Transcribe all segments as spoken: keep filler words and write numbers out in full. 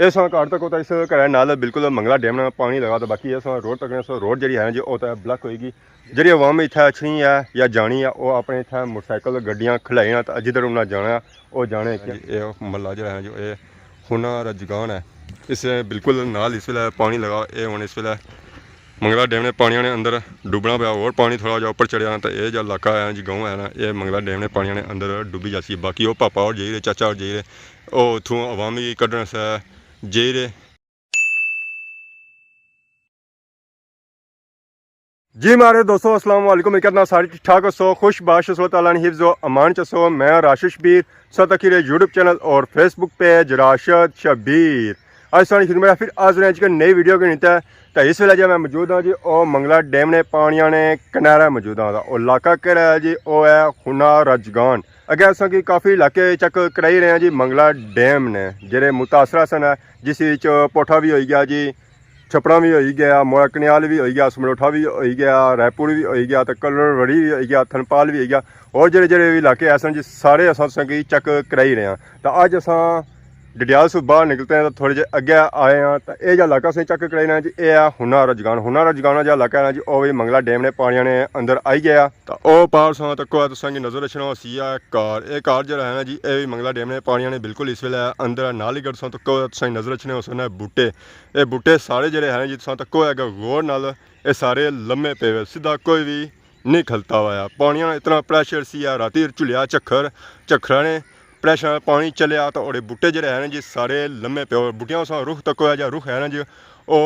اے ساں کار تک ہوتا اس گھر نال بالکل منگلا ڈیم نال پانی لگا، تو باقی اے ساں روڈ تک نے سو روڈ جڑی ہے نا جی، او تے بلاک ہوئی گئی۔ جڑی عوام اتھے اچھنی ہے یا جانی ہے، او اپنے اتھے موٹر سائیکل، گڈیاں کھلائی نا، تے جدھر انہاں جانا ہے، او جانے۔ جی، اے محلہ جڑا ہے جو اے ہونا رجگان ہے، اس بالکل نال اس ویلے پانی لگا۔ اے ہن اس ویلے منگلا ڈیم نے پانیاں نے اندر ڈبنا پیا، اور پانی تھوڑا جہا اوپر چڑھیا نا، تے اے جا علاقہ ہے جی، گاؤں ہے نا، اے منگلا ڈیم نے پانیاں نے اندر ڈبی جاسی۔ باقی او پاپا اور جائی رہے، چاچا اور جائی رہے، او اتھوں عوام وی کڈنے سے، جائی رہے۔ جی ماڑے دوستو، السلام علیکم۔ امید کرنا سارے ٹھیک ٹھاک ہسو، خوش باش ہسو، اللہ تعالیٰ نے حفظ و امان چ ہسو۔ میں راشد شبیر، سو تکی رہے یوٹیوب چینل اور فیس بک پیج راشد شبیر۔ اج ساری خدمت پھر حاضر ہیں ایک نئی ویڈیو کے نیتے۔ تو اس ویلے جو میں موجود ہاں جی، او منگلا ڈیم نے پانیاں نے کنارے موجود ہاں۔ او علاقہ کہڑا ہے جی؟ او ہے ہونا رجگان۔ اگے اساں کی کافی علاقے چیک کرائی رہے ہیں جی منگلا ڈیم نے، جڑے متاثرہ سن، جس وچ پوٹھا بھی ہوئی گیا جی، چھپڑا بھی ہوئی گیا، موڑا کنیال بھی ہوئی گیا، سملوٹھا بھی ہوئی گیا، رائے پور بھی ہوئی گیا، تے کلر وڑی بھی ہوئی گیا، تھنپال بھی ہوئی گیا، اور جڑے جڑے بھی علاقے ایسے ہیں جی، سارے اساں تساں کی چیک کرائی رہے ہیں۔ تو اج اساں ڈڈیال سے باہر نکلتے ہیں تو تھوڑے جے اگے آئے ہیں، تو اے جا علاقہ اساں چیک کرائی رہے ہیں جی، اے ہے ہونا رجگان۔ ہونا رجگان جا علاقہ ہے نا جی، او بھی منگلا ڈیم نے پانیاں نے اندر آئی گیا۔ تو او پار ساں تکو ہے، تساں کی نظر اچھنا ہوسی ہے کار۔ اے کار جڑا ہے نا جی، اے بھی منگلا ڈیم نے پانیاں نے بالکل اس ویلے اندر ہے۔ نال ہی اگر ساں تکو ہے، تساں کی نظر اچھنے ہوسن بوٹے۔ اے بوٹے سارے جڑے ہیں جی، تساں تکو ہے اگر غور نال، اے سارے لمے پے ہوئے، سیدھا کوئی بھی نہیں کھلتا ہوا۔ پانیاں نا اتنا پریشر سی ہے، راتی جھلیا جھکھر، جھکھراں نے پریشر نال پانی چلیا، تو اوڑے بوٹے جڑے ہیں جی، سارے لمے پے ہوئے۔ بوٹیاں ساں رخ تکو ہے جا رخ ہے نا جی، او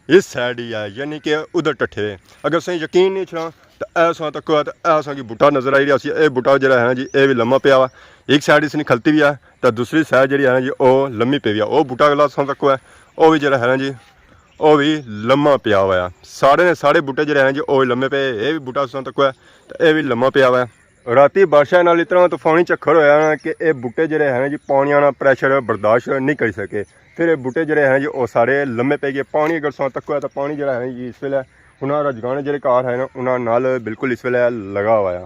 اس سائیڈ ہی ہے، یعنی کہ ادھر ٹٹھے۔ اگر سائیں یقین نہیں اچھنا، تو اے ساں تکو ہے، تو اے ساں کی بوٹا نظر آئی رہیا سی۔ اے بوٹا جڑا ہے نا جی، اے بھی لما پیا ہوا۔ ایک سائیڈ اس نے کھلتی بھی ہے، تو دوسری سائیڈ جڑی ہے نا جی، او لمی پی ہوئی ہے۔ او بوٹا گلا ساں تکو ہے، او بھی جڑا ہے نا جی، او بھی لما پیا ہوا ہے۔ سارے نے سارے بوٹے جڑے ہیں جی، او بھی لمے پے۔ اے بھی بوٹا ساں تکو ہے، تو اے بھی لما پیا ہوا ہے۔ راتی بارشاں نال اتنا طوفانی جھکھر ہویا نا کہ اے بوٹے جڑے ہیں جی، پانی آنا پریشر برداشت نہیں کری سکے۔ پھر اے بوٹے جڑے ہیں جی، او سارے لمے پے گئے۔ پانی اگر ساں تکو ہے تو پانی جڑا ہے جی، اس ویلے انہاں رجگان جڑے کار ہے نا، انہاں نال بالکل اس ویلے لگا ہوا ہے۔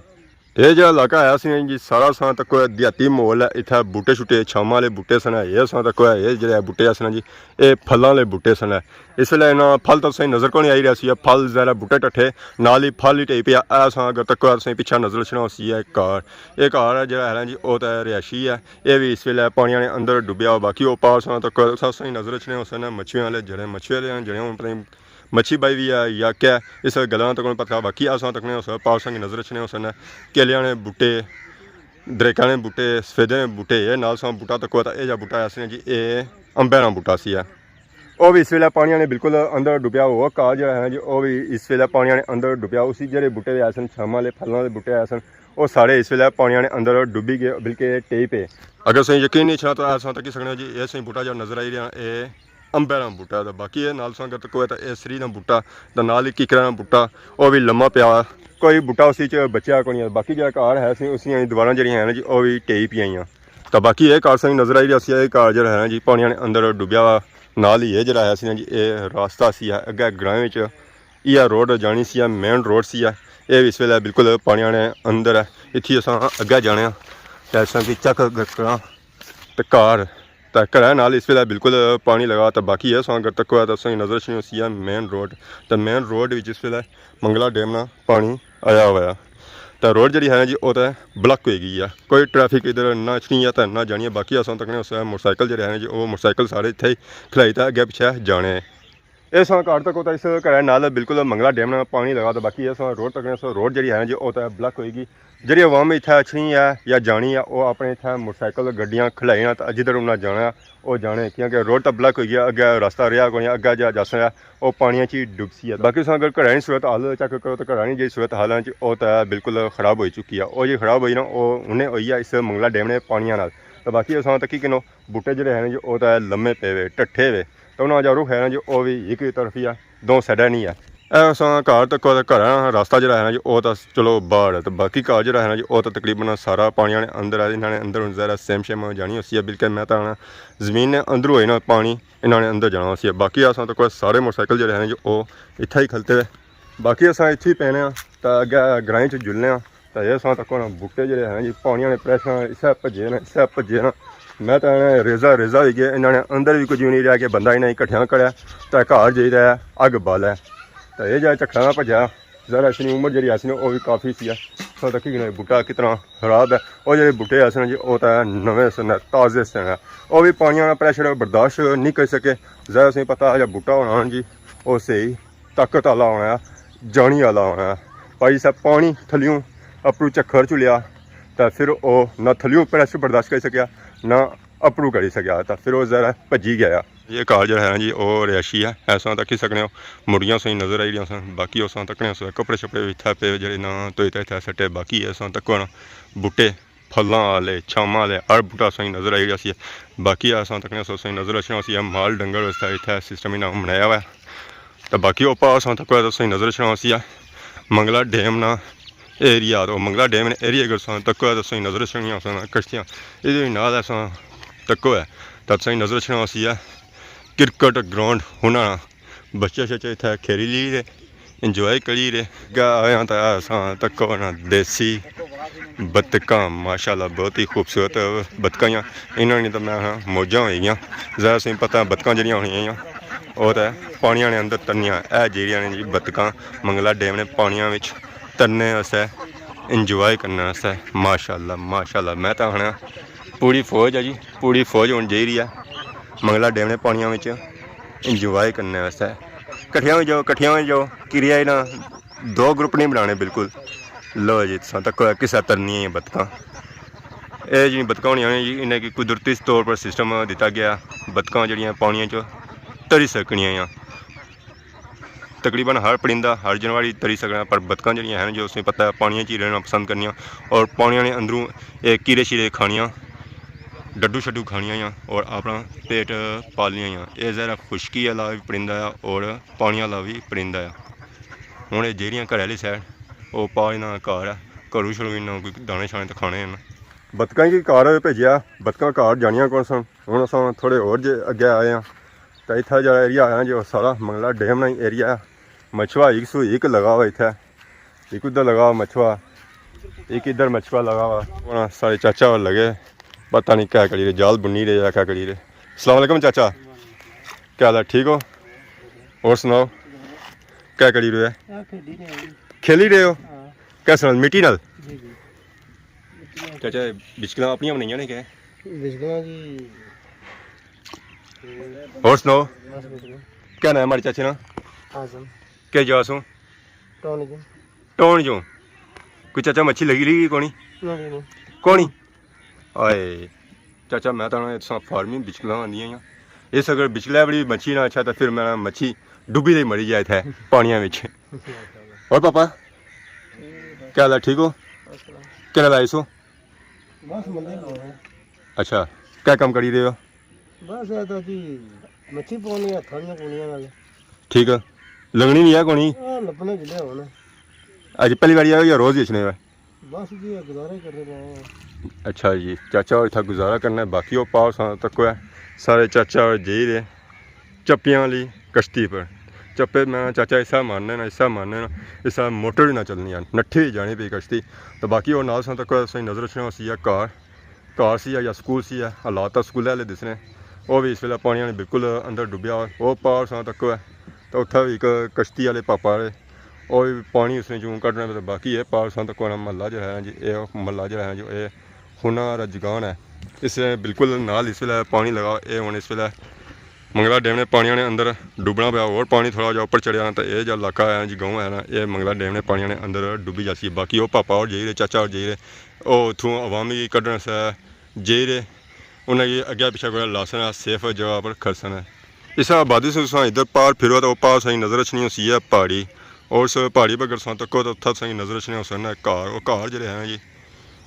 اے جڑا علاقہ ہے سی جی، سارا ساں تکو ہے دیہاتی ماحول ہے۔ اتھے بوٹے شوٹے، چھاواں والے بوٹے سن، اے ساں تکو ہے، اے جڑے بوٹے سن جی، اے پھلاں والے بوٹے سن۔ اس ویلے انہاں پھل تو سائیں نظر کو نہیں آئی رہیا سی، پھل ذرا بوٹے ٹٹھے، نال ہی پھل ہی ٹئی پیا۔ اے ساں اگر تکو ہے، سائیں پچھا نظر اچھنا ہوسی ہے کار۔ اے کار ہے جڑا ہے نا جی، او تے رہائشی ہے۔ اے بھی اس ویلے پانیاں نے اندر ڈبیا ہوا۔ باقی او پار ساں تکو ہے، سائیں نظر اچھنے ہوسن مچھیاں والے جڑے، مچھیاں والے جڑے ہوں پتہ نہیں مچھی بائی بھی ہے یا کیا، اس گلاں تک نہیں پتہ۔ باقی اساں تکنے ہوسن، پار ساں کی نظر اچھنے ہوسن کیلیاں نے بوٹے، دریکاں نے بوٹے، سفیدے نے بوٹے، اے نال ساں بوٹا تکو ہے، اے جا بوٹا ہے سی جی، اے امبے نا بوٹا سی ہے۔ او بھی اس ویلے پانیاں نے بالکل اندر ڈبیا ہوا۔ کار جڑا ہے نا جی، او بھی اس ویلے پانیاں نے اندر ڈبیا۔ اسی جڑے بوٹے بھی آئے سن، چھاواں والے پھلاں والے بوٹے آئے سن، او سارے اس ویلے پانیاں نے اندر ڈبی گئے، بلکہ ٹئی پے۔ اگر سائیں یقین نہیں اچھنا تو اساں تکی سکنے جی، اے سائیں بوٹا جڑا نظر آئی رہیا، اے امبے نا بوٹا۔ تے باقی اے نال ساں اگر تکو ہے تو اے سری نا بوٹا، تے نال ہی کیکرا نا بوٹا، او بھی لما پیا۔ کوئی بوٹا اسی چ بچیا کوئی نہیں۔ باقی جڑا کار ہے سی، اس دیاں دیواراں جڑیاں ہیں نا جی، او بھی ٹئی پیاں۔ تے باقی اے کار ساں نظر آئی رہیا سی، اے کار جڑا ہے نا جی، پانیاں نے اندر ڈبیا ہوا۔ نال ہی اے جڑا ہے سی نا جی، اے راستہ سی ہے اگے گراں وچ، ایہہ روڈ جانی سی ہے، مین روڈ سی ہے۔ اے اس ویلے بالکل پانیاں نے اندر ہے۔ اتھی اساں اگے جانے آں تے اساں کی چیک کراں تے کار تے گھرے نال اس ویلے بالکل پانی لگا۔ تے باقی اے ساں اگر تکو ہے تے اساں کی نظر اچھنی ہوسی ہے مین روڈ۔ تے مین روڈ وچ اس ویلے منگلا ڈیم نا پانی آیا ہوا ہے۔ تے روڈ جڑی ہے نا جی، او تے بلاک ہوئی گئی ہے۔ کوئی ٹریفک ادھر نہ اچھنی ہے تے نہ جانی ہے۔ باقی اساں تکنے ہوسے موٹر سائیکل جڑے ہیں جی، او موٹر سائیکل سارے اتھے ہی کھلائی تے اگے پچھے جانے۔ اے ساں کار تکو تے اس گھرے نال بالکل منگلا ڈیم نا پانی لگا۔ تے باقی اے ساں روڈ تکنے سو روڈ جڑی ہے نا جی، او تے بلاک ہوئی گئی۔ جڑی عوام اتھے اچھنی ہے یا جانی ہے، او اپنے اتھے موٹر سائیکل، گڈیاں کھلائی نا تے جدھر انہاں جانا ہے، او جانے، کیونکہ روڈ تے بلاک ہوئی گیا، اگے راستہ رہیا کوئی، اگے جا جاسا ہے، او پانیاں چ ہی ڈبسی ہے۔ باقی تساں اگر گھراں نی صورت حال چیک کرو تے گھراں نی جی صورت حال ہے جی، او تے بالکل خراب ہوئی چکی ہے۔ او جی خراب ہوئی نا، او انہیں ہوئی ہے اس منگلا ڈیم نے پانیاں نال۔ تے باقی اساں تکی کنو بوٹے جڑے ہیں جی، او تے لمے پے ہوئے، ٹٹھے ہوئے۔ تے انہاں جا رخ ہے نا جی، او وی ہک طرفی ہے، دو سائیڈاں نہیں ہے۔ اے اساں گھر تک، گھر نا راستہ جڑا ہے نا جی، او تاں چلو باہر ہے، تے باقی گھر جڑا ہے نا جی، او تاں تقریباً سارا پانیاں نے اندر ہے۔ انہاں نے اندر ہن ذرا سیم شیم جانی ہوسی ہے، بلکہ میں تاں آنا زمین نے اندروں ہوئے نا پانی، انہاں نے اندر جانا ہوسی ہے۔ باقی اساں تک سارے موٹر سائیکل جڑے ہیں جی، او اتھے ہی کھلتے ہوئے۔ باقی اساں اتھے ہی پینے آں، تے اگے گرائیں چ جلنے آں۔ تے اے اساں تک نا بوٹے جڑے ہیں جی، پانیاں نے پریشر نال اسے بھجے نا، اسے بھجے نا۔ میں تاں ریزہ ریزہ ہوئی گیا، انہاں نے اندر وی کچھ نہیں رہیا کہ بندہ انہاں کی کٹھیاں کرے تے گھر جائی تے اگ بالے۔ تے اے جا چکھا نہ بھجا، ذرا اس نی عمر جیڑی ایسی نا، او وی کافی سی ہے۔ تساں تکی گھنو بوٹا کتنا خراب ہے۔ او جیڑے بوٹے ایسے نا جی، او تاں نویں سے نا، تازے سے نا۔ او وی پانیاں نا پریشر برداشت نہیں کری سکے۔ ذرا تساں پتہ ہے جا بوٹا ہونا نا جی، او صحیح طاقت آلا ہونا ہے، جانی آلا ہونا ہے۔ بھائی، اسے پانی تھلیوں اپروں چکھر چلیا، تے پھر او نہ تھلیوں پریشر برداشت کری سکیا، نہ اپروں کری سکیا، تے پھر او ذرا بھجی گیا۔ یہ گھر جیڑا ہے نا جی، او رہائشی ہے۔ ایسا تکی سکنے ہو، مڑیاں سوئی نظر آئی رہیاں سن، باقی اساں تکنے ہو کپڑے شپڑے وی اتھے پے جیڑے نہ دھوئی تے اتھے سٹے۔ باقی ایسا تکو نا، بوٹے پھلاں آلے، چھاواں آلے، ہر بوٹا سوئی نظر آئی رہیا سی۔ باقی اساں تکنے سو سوئی نظر اچھنا سی، مال ڈنگر واسطے اتھے سسٹم انہاں بنایا ہوا ہے۔ تے باقی او پار اساں تکو تے سوئی نظر اچھنا سی منگلا ڈیم نا ایریا، تو منگلا ڈیم نے ایریا اگر اساں تکو تے سوئی نظر اچھنیاں سن کشتیاں۔ اے نال اساں تکو ہے، تے سوئی نظر اچھنا سی کرکٹ گراؤنڈ ہونا۔ بچے شچے اتھے کھیلی لی رہے، انجوائے کری رہے۔ اگے آیا تاں اساں تکو نا دیسی بتکاں، ماشاءاللہ بہت ہی خوبصورت بتکاں آں۔ انہاں نی تاں میں آخاں موجاں ہوئی گیاں۔ ذرا تساں پتہ بتکاں جیڑیاں ہونیاں آں، او تاں پانیاں نے اندر ترنیاں۔ اے جیڑیاں نے جی بتکاں منگلا ڈیم نے پانیاں وچ ترنے واسطے، انجوائے کرنے واسطے۔ ماشاءاللہ، ماشاءاللہ، میں تاں آخنا پوری فوج ہے جی، پوری فوج ہن جائی رہی ہے منگلا ڈیم نے پانیاں وچ انجوائے کرنے واسطے۔ کٹھیاں ہوئی جاؤ، کٹھیاں ہوئی جاؤ، کریا نا دو گروپ نہیں بنانے بالکل۔ لو جی، تساں تکو کسا ترنی ہے بتکاں۔ اے جی بتکاں ہونیاں نے جی، انہیں کی قدرتی طور پر سسٹم دتا گیا، بتکاں جڑیاں پانیاں چ تری سکنیاں آں۔ تقریباً ہر پرندہ، ہر جانور ہی تری سکنا، پر بتکاں جڑیاں ہیں جو اسے پتہ ہے پانیاں چ ہی رہنا پسند کرنیاں اور پانیاں نے اندروں اے کیڑے شیڑے کھانیاں، ڈڈو شڈو کھانیاں آں اور اپنا پیٹ پالنیاں آں۔ اے ذرا خشکی والا بھی پرندہ ہے اور پانی والا بھی پرندہ ہے۔ ہن اے جیڑیاں گھر آلی سائیڈ، او پار انہاں نا گھر ہے، گھروں شروع انہاں کوئی دانے شانے تے کھانے ہیں۔ بتکاں کی گھر بھیجیا، بتکاں گھر جانیاں کون سن۔ ہن اساں تھوڑے ہور جے اگے آئے آں، تے اتھا جیڑا ایریا آیا جی، او سارا منگلا ڈیم نا ہی ایریا ہے۔ مچھوا ایک سو ایک لگا ہوا اتھے، ایک ادھر لگا ہوا مچھوا، ایک ادھر مچھوا لگا ہوا۔ ہن سارے چاچا ہور لگے، پتہ نہیں کیا کری رہے، جال بنی رہے یا کیا کری رہے۔ السلام علیکم چاچا، کیا حال ہے؟ ٹھیک ہو؟ اور سناؤ، کیا کری رہے؟ آ، کھیلی رہے ہیں۔ کھیلی رہے ہو؟ ہاں۔ کس نال؟ مٹی نال؟ جی، جی۔ چاچا، بچکلاں اپنیاں بنائیاں نے کیا؟ بچکلاں جی۔ اور سناؤ، بس بچکلاں۔ کیا نام ہے ہمارے چاچے نا؟ اعظم۔ کیا جا سو؟ ٹون جی۔ ٹون جو۔ کوئی چاچا مچھی لگی لگی کونی؟ نہیں، نہیں۔ کونی؟ آئے۔ چاچا، میں تاں آخنا تساں فارمی بچکلاں آندیاں آں۔ اس اگر بچکلے بڑی مچھی نہ اچھا تاں پھر میں مچھی ڈبی تے مری جائے تھے پانیاں وچ۔ اور پاپا، کیا حال ہے؟ ٹھیک ہو؟ کیا لائے سو؟ بس مندے لوگ ہیں۔ اچھا، کیا کام کری رہے ہو؟ بس اے تاں جی مچھی پونی ہے، تھوڑیاں پونیاں نال۔ ٹھیک ہے، لگنی نہیں ہے کونی؟ آ، لبنے جلے ہونے۔ اج پہلی باری آئے ہو یا روز ہی اچھنے ہو؟ بس جی، گزارا ہی کرنے پے ہیں۔ اچھا جی، چاچا اتھا گزارا کرنا ہے، باقی او پاؤ ساں تک ہے۔ سارے چاچا جائی رہے چپیاں والی کشتی پر۔ چپے میں چاچا اسا مارنے نا، اسا مارنے نا، اسا موٹر ہی نہ چلنی ہے، نٹھی جانی پئی کشتی۔ تو باقی او نال ساں تک ہے، تساں نظر اچھنا ہوسی ہے گھر، گھر سی ہے یا سکول سی ہے، حالات تاں سکولے آلے دسنے۔ او وی اس ویلے پانیاں نے بالکل اندر ڈبیا ہوا۔ او پار ساں تک ہے، تو اتھا وی ایک کشتی آلے پاپا آلے، او وی پانی اس نے چوں کڈنا پیا۔ باقی اے پار ساں تک ہونا محلہ جو ہے جی، اے محلہ جو ہے جو اے ہونا آلا جگان ہے۔ اس نے بالکل نال اس ویلے پانی لگا، اے ہن اس ویلے منگلا ڈیم نے پانیاں نے اندر ڈبنا پیا، اور پانی تھوڑا جہا اوپر چڑھیا نا، تو اے جا علاقہ ہے جی، گاؤں ہے نا، اے منگلا ڈیم نے پانیاں نے اندر ڈبی جاسی۔ باقی او پاپا اور جائی رہے، چاچا اور جائی رہے، او اتھوں عوام کی کڈنے سے جائی رہے، انہاں کی اگے پچھے کوئی لاسن ہے، سیف جگہ پر کھڑسن ہے۔ اس آبادی سے تساں ادھر پار پھرو تو او پار تساں نظر اچھنی ہوسی ہے پہاڑی، اور اس پہاڑی پر اگر تساں تکو تو اتھا تساں نظر اچھنے ہوسن ہے گھر، او گھر جڑے ہیں جی،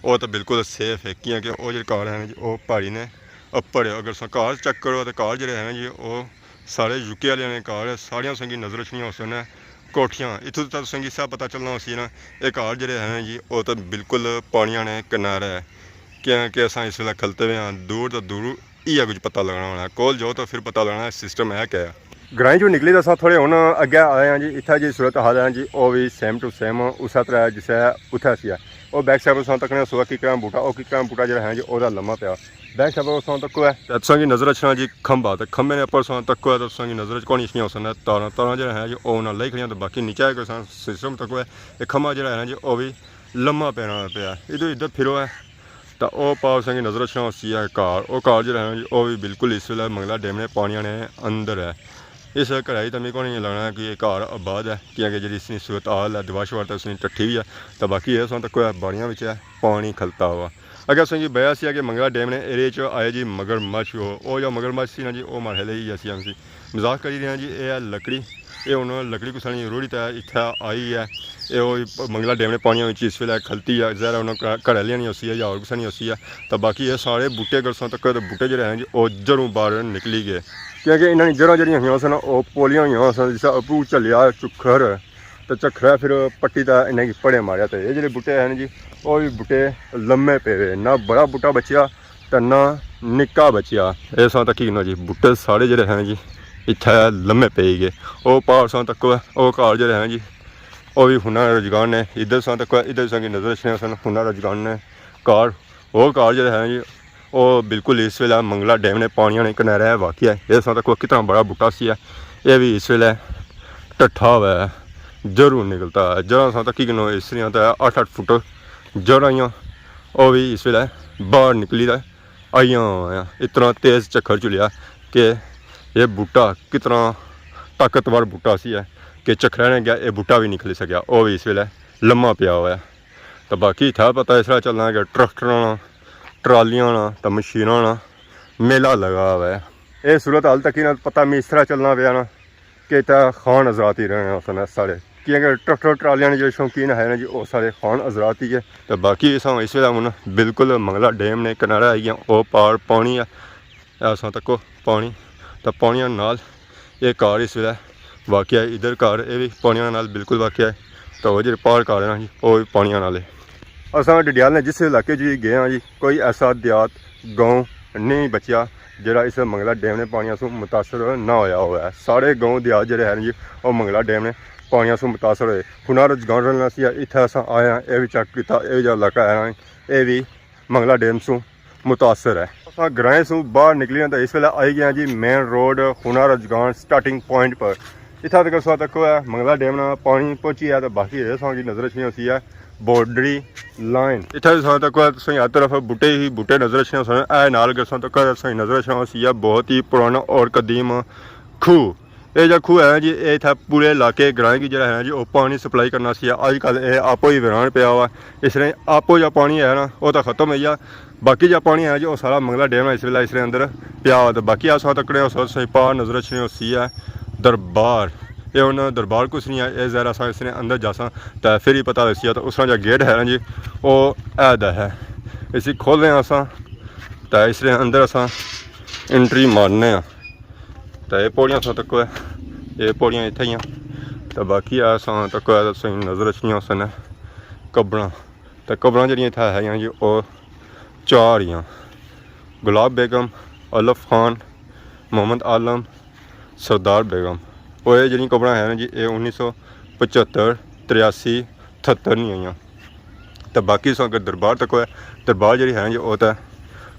او تو بالکل سیف ہے، کیاں کہ او جڑے گھر ہیں جی، او پہاڑی نے اپر ہے۔ اگر تساں گھر چیک کرو تو گھر جڑے ہیں جی، او سارے یو کے آلیاں نے گھر ہے، ساریاں تساں کی نظر اچھنیاں ہوسن ہے کوٹھیاں۔ اتھوں تک تساں کی سب پتہ چلنا ہوسی نا، اے گھر جڑے ہیں جی، او تو بالکل پانیاں نے کنارے ہے۔ کیاں کہ اساں اس ویلے کھلتے ہوئے ہاں، دور تو دور ایہا کچھ پتہ لگنا ہونا ہے، کول جاؤ تو پھر پتہ لگنا ہے سسٹم ہے کیا ہے۔ گرائیں چوں نکلی تو اساں تھوڑے ہن اگے آئے ہاں جی، اتھا جی صورت حال ہے جی، او وی سیم ٹو سیم اسے طرح جسے اتھا سی ہے۔ او بیک سائیڈ پر تساں تکنے سو ککڑاں بوٹا، او ککڑاں بوٹا جڑا ہے جی، او دا لمحہ پیا۔ بیک سائیڈ پر تساں تکو ہے۔ تے تساں کی نظر اچھنا جی کھمبا، تے کھمبے نے اپر تساں تکو ہے، تے تساں کی نظر اچ کونی اچھنیاں ہوسن تاراں، تاراں جڑا ہے جی، او انہاں لائی کھڑیاں، تے باقی نیچے اگر تساں سسٹم تکو ہے، اے کھمبا جڑا ہے نا جی، او وی لمحہ پینا پیا۔ ادھر ادھر پھرو ہے، تے او پار تساں کی نظر اچھنا ہوسی ہے کار، او کار جڑا ہے نا جی، او وی بالکل اس ویلے منگلا ڈیم نے پانیاں نے اندر ہے۔ اس گھرا ہی تے میکی کونی لگنا کہ یہ گھر آباد ہے، کیونکہ جیڑی اس نی صورت حال ہے، دیوار شوار تے اس نی ٹٹھی ہوئی ہے، تے باقی اے تساں تکو ہے باڑیاں وچ ہے پانی کھلتا ہوا۔ اگر تساں کی پتہ سی کہ منگلا ڈیم نے ایریا چ آئے جی مگر مچھ، او، او جو مگر مچھ سی نا جی، او ماڑے لئی ہی ایسی ہم سی۔ مذاق کری رہے ہیں جی، اے ہے لکڑی، اے ہن لکڑی کسے نی روڑی تے اتھے آئی ہے۔ اے او منگلا ڈیم نے پانیاں وچ اس ویلے کھلتی ہے، ظاہر ہے انہاں گھر آلیاں نی ہوسی ہے یا ہور کسے نی ہوسی ہے۔ تے باقی اے سارے بوٹے اگر تساں تکو تے بوٹے جڑے ہیں جی، او جڑوں باہر نکلی گئے۔ کیونکہ انہاں نی جڑاں جیڑیاں ہویاں سن، او پولیاں ہویاں سن، جس طرح اپروں جھلیا چکھر، تے چکھرے پھر پٹی تے انہاں کی پڑے ماریا۔ تے اے جیڑے بوٹے ہن جی، او وی بوٹے لمے پے وے، نہ بڑا بوٹا بچیا تے نہ نکا بچیا۔ اے تساں تکی گھنو جی، بوٹے سارے جیڑے ہن جی، اتھے لمے پئی گئے۔ او پار تساں تکو ہے، او گھر جیڑے ہن جی، او وی ہنر رجگان نے۔ ادھر تساں تکو ہے، ادھر تساں کی نظر اچھنے سن ہنر رجگان نے گھر۔ او گھر جیڑے ہن جی، او بالکل اس ویلے منگلا ڈیم نے پانیاں نے کنارے واقع ہے۔ اے تساں تکو کتنا بڑا بوٹا سی ہے، اے وی اس ویلے ٹٹھا ہوا ہے، جڑوں نکلتا ہے۔ جڑاں تساں تکی گھنو اس طرح تے اٹھ اٹھ فٹ جڑاں آئیاں، او وی اس ویلے باہر نکلی تے آئیاں ہویاں۔ اتنا تیز چکھر چلیا کہ اے بوٹا کتنا طاقتور بوٹا سی ہے کہ چکھرے نے گیا اے بوٹا وی نکلی سکیا، او وی اس ویلے لمحہ پیا ہوا ہے۔ تے باقی اتھا پتہ اس طرح چلنا کہ ٹریکٹراں نا، ٹرالیاں نا تے مشیناں نا میلہ لگا ہوا ہے۔ اے صورت حال تکی نا پتہ میں اس طرح چلنا پیا نا کہ اتھا خان حضرات ہی رہنے ہوسن سارے، کیونکہ ٹریکٹر ٹرالیاں نے جو شوقین ہے نا جی، او سارے خان حضرات ہی ہے۔ تے باقی اساں اس ویلے ہن بالکل منگلا ڈیم نے کنارے آئی گئے، او پار پانی ہے۔ اے تساں تکو پانی، تے پانیاں نال اے گھر اس ویلے واقع ہے۔ ادھر گھر اے وی پانیاں نال بالکل واقع ہے۔ تے او جیڑے پار گھر ہے نا جی، او وی پانیاں نال ہے۔ اساں ڈڈیال نے جس علاقے چ وی گئے ہاں جی، کوئی ایسا دیہات، گاؤں نہیں بچیا جیڑا اس منگلا ڈیم نے پانیاں سوں متاثر نہ ہویا ہوا ہے۔ سارے گاؤں دیہات جیڑے ہیں جی، او منگلا ڈیم نے پانیاں سوں متاثر ہوئے۔ ہنر رجگان رہنا سی، اتھے اساں آئے ہاں، اے وی چیک کیتا، اے وی جیڑا علاقہ ہے نا، اے وی منگلا ڈیم سوں متاثر ہے۔ اساں گرائیں سوں باہر نکلی ہاں تے اس ویلے آئی گئے ہاں جی مین روڈ خونا رجگان سٹارٹنگ پوائنٹ پر۔ اتھا تک اساں تکو ہے منگلا ڈیم نا پانی پہنچی ہے، تے باقی اے اساں کی نظر اچھنی ہوسی ہے باؤنڈری لائن۔ اتھا تساں تکو ہے، تساں ہر طرف بوٹے ہی بوٹے نظر اچھنے ہوسن۔ اے نال اگر تساں تکو ہے، تساں نظر اچھنا ہوسی ہے بہت ہی پرانا اور قدیم کھوہ۔ اے جا کھوہ ہے نا جی، اے اتھا پورے علاقے گرائیں کی جڑا ہے نا جی، او پانی سپلائی کرنا سی۔ اج کل اے آپو ہی ویران پیا ہوا، اس نے آپو جا پانی ہے نا، او تاں ختم ہوئی گیا۔ باقی جا پانی ہے نا جی، او سارا منگلا ڈیم ہے، اس ویلے اس نے اندر پیا ہوا۔ تے باقی اساں تکنے ہو سو سہی پار نظر اچھنے ہوسی ہے دربار۔ اے ہن دربار کس نی ہے، اے ذرا اساں اس نے اندر جاساں تے پھر ہی پتہ لگسی ہے۔ تے اس طرح جا گیٹ ہے نا جی، او اے دا ہے، اسی کھولنے آں اساں تے اس نے اندر اساں انٹری مارنے آں۔ تے اے پوڑیاں تساں تکو ہے، اے پوڑیاں اتھے ہی آں۔ تے باقی آ تساں تکو ہے، تساں نظر اچھنیاں ہوسن قبراں۔ تے قبراں جیڑیاں اتھے ہے جی، او چار ہیاں، گلاب بیگم، الف خان، محمد عالم، سردار بیگم۔ او اے جیڑیاں قبراں ہے نا جی، اے انیس سو پچھتر، تریاسی، اٹھتر نی آئیاں۔ تے باقی تساں اگر دربار تکو ہے، دربار جیڑی ہے نا جی، او تے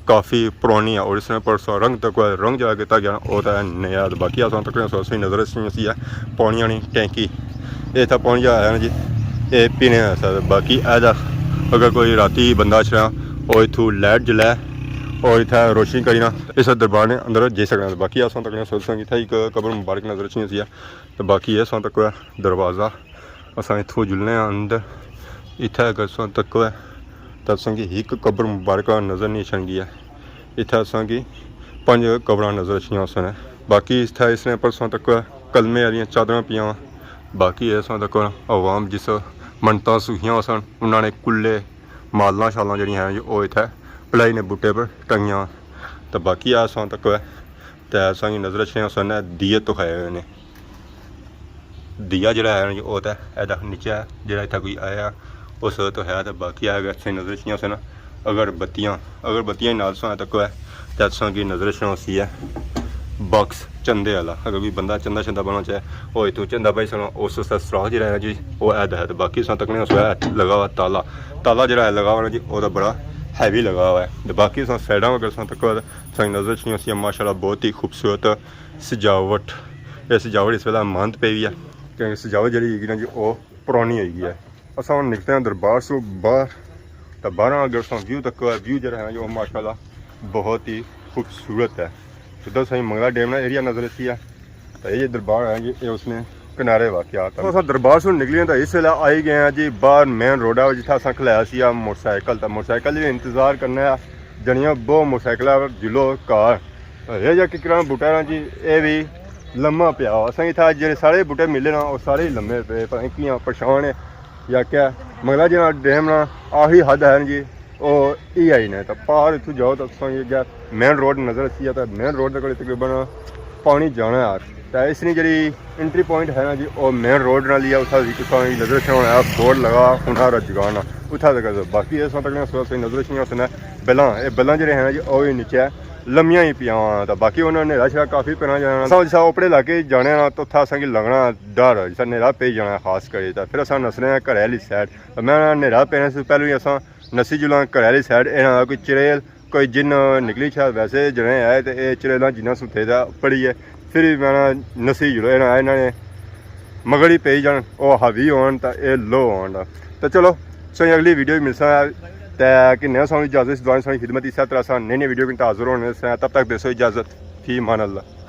کافی پرانی ہے، اور اس نے پر تساں رنگ تکو ہے، رنگ جیڑا کیتا گیا نا، او تے نیا۔ تے باقی اساں تکنے سو اسی نظر اچھنی ہوسی ہے پانیاں نی ٹینکی۔ اے اتھا پانی جیڑا ہے نا جی، اے پینے آستے۔ باقی اے دا اگر کوئی راتی بندہ اچھنا، او اتھوں لائٹ جلے، او اتھا روشنی کری نا، اس دربار نے اندر جائی سکنا۔ باقی اساں تکنے سو اسی اتھا ایک قبر مبارک نظر اچھنی ہوسی ہے۔ تے باقی اے تساں تکو ہے دروازہ، اساں اتھوں جلنے آں اندر۔ اتھے اگر تساں تکو ہے، تاں تساں کی ہک قبر مبارکہ نظر نہیں اچھن گی ہے۔ اتھے تساں کی پنج قبراں نظر اچھنیاں ہوسن۔ باقی اتھے اس نے پر تساں تکو ہے کلمے آلیاں چادراں پیاں۔ باقی اے تساں تکو عوام جس منتاں سوہیاں ہوسن، انہاں نے کلے مالاں شالاں جیڑیاں ہیں، او اتھے پلائی نے بوٹے پر ٹنگیاں۔ تے باقی اے تساں تکو ہے، تے تساں کی نظر اچھنے ہوسن دیے تخائے ہوئے نے۔ دیا جیڑا ہے نا جی، او تے اے دا نیچے ہے، جیڑا اتھا کوئی آیا اس وقت ہے۔ تے باقی اے اگر تساں نظر اچھنیاں ہوسن اگربتیاں، اگربتیاں نال تساں تکو ہے، تے تساں کی نظر اچھنا ہوسی ہے باکس چندے والا۔ اگر کوئی بندہ چندہ شندہ بننا چاہے، او اتھوں چندہ پائی سکنا۔ اس واسطے سوراخ جیہڑا ہے نا جی، او اے دا ہے۔ تے باقی تساں تکنے ہو، سویا لگا ہوا تالا، تالا جیہڑا ہے لگا ہوا نا جی، او دا بڑا ہیوی لگا ہوا ہے۔ تے باقی تساں سائیڈاں اگر تساں تکو، تساں نظر اچھنی ہوسی ماشاءاللہ بہت ہی خوبصورت سجاوٹ۔ اے سجاوٹ اس ویلے مند پئی ہوئی ہے، کیونکہ سجاوٹ جیہڑی ہے نا جی، او پرانی ہوئی گئی ہے۔ اساں ہن نکلتے ہیں دربار سوں باہر، تے باہر اگر اساں ویو تکو، ویو جیہڑا ہے نا جی، او ماشاءاللہ بہت ہی خوبصورت ہے۔ جدوں اساں منگلا ڈیم نا ایریا نظر اچھی ہے، تے اے دربار ہے جی، اے اس نے کنارے واقع ہے۔ اساں دربار سوں نکلی ہیں تے اس ویلے آئی گئے ہیں جی باہر مین روڈ ہے، جتھے اساں کھلایا سی آ موٹر سائیکل۔ تے موٹر سائیکل جیہڑی انتظار کرنا ہے، جنیاں بہت موٹر سائیکل ہے، جلو کار۔ اے جا ککراں بوٹا ہے نا جی، اے وی لمبا پیا ہوا۔ اساں اتھا جیہڑے سارے بوٹے ملے نا، او سارے ہی لمبے پے، پتہ نہیں کیاں پریشان ہے یا کیا۔ منگلا جیہڑا ڈیم نا آخری حد ہے نا جی، او ای آئی نے۔ تے پار اتھوں جاؤ تے تساں کی اگے مین روڈ نظر اچھی ہے، تے مین روڈ دے کول تقریباً پانی جانا ہے۔ تے اس نی جیہڑی انٹری پوائنٹ ہے نا جی، او مین روڈ نال ہی ہے۔ اتھا وی تساں کی نظر اچھنا ہونا ہے، بورڈ لگا ہونا رجگان۔ اتھا تک باقی اس وقت تک تساں کی نظر اچھنی ہوسن بلاں، اے بلاں جیہڑے ہیں نا جی، او وی نیچے لمیاں ہی پیاں۔ تے باقی انہاں نیرا شیرا کافی پینا جانا۔ اساں جسا اوپرے علاقے جانے آں تے اتھا اساں کی لگنا ڈر، جسا نیرا پئی جانا خاص کری، تے پھر اساں نسنے آں گھرے آلی سائیڈ۔ تے میں نیرا پینے سے پہلے ہی اساں نسی جلاں گھرے آلی سائیڈ۔ انہاں دا کوئی چڑیل، کوئی جن نکلی شاید، ویسے جنے آئے تے اے چڑیلاں جنہاں سوتے تے پڑی ہے۔ پھر وی میں نسی جلو، انہاں، انہاں نے مگڑی پئی جان، او ہاوی ہون تے اے لو ہون۔ تے چلو، سوئی اگلی ویڈیو وچ ملساں۔ تے کہ نیا سانوں اجازت، دعائیں سانوں خدمت، اسے طرح اساں نئی نئی ویڈیو کن حاضر ہونے سے۔ تب تک دیسو اجازت، فی امان اللہ۔